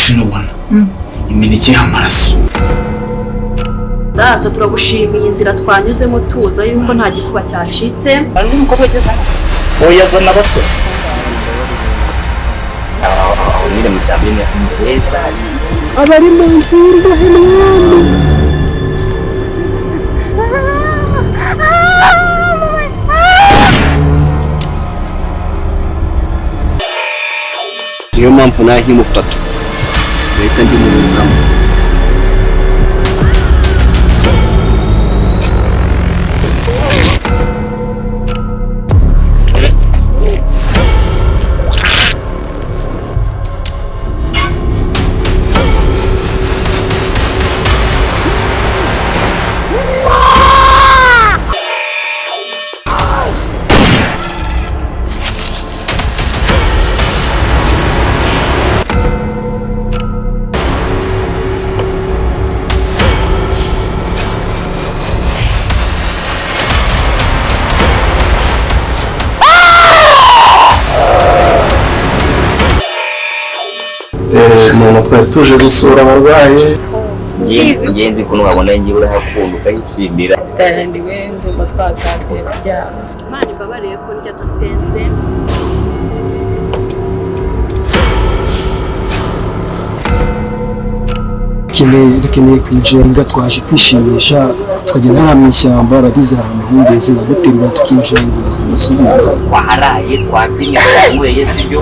Imashini ubona imineke y'amaraso. Data, turagushimiye inzira twanyuzemo tuza yuko nta gikuba cyacitse. Hari undi mukobwa ugeze hano? Oya, zana abasore. Aho nyine mu ishyamba nyine heza. Abari mu nzu y'imbohe, mwami. Niyo mpamvu nawe nkimufata leta ndimunyuzamo. Umuntu twari tuje gusura abarwayi. Ngenzi ukuntu wabona ngiye urahakunda ukahishimira. Ndananiwe, ndumva twataha kuryama. Imana imbabariye ko ndya ntasenze. Dukeneye kwijenga, twaje kwishimisha, tukagenda hariya mu ishyamba, urabizi amahumbezi, nkaguterura tukinjenga ubuzima subiza. Twaraye, twabyinnye, twanyweye, sibyo?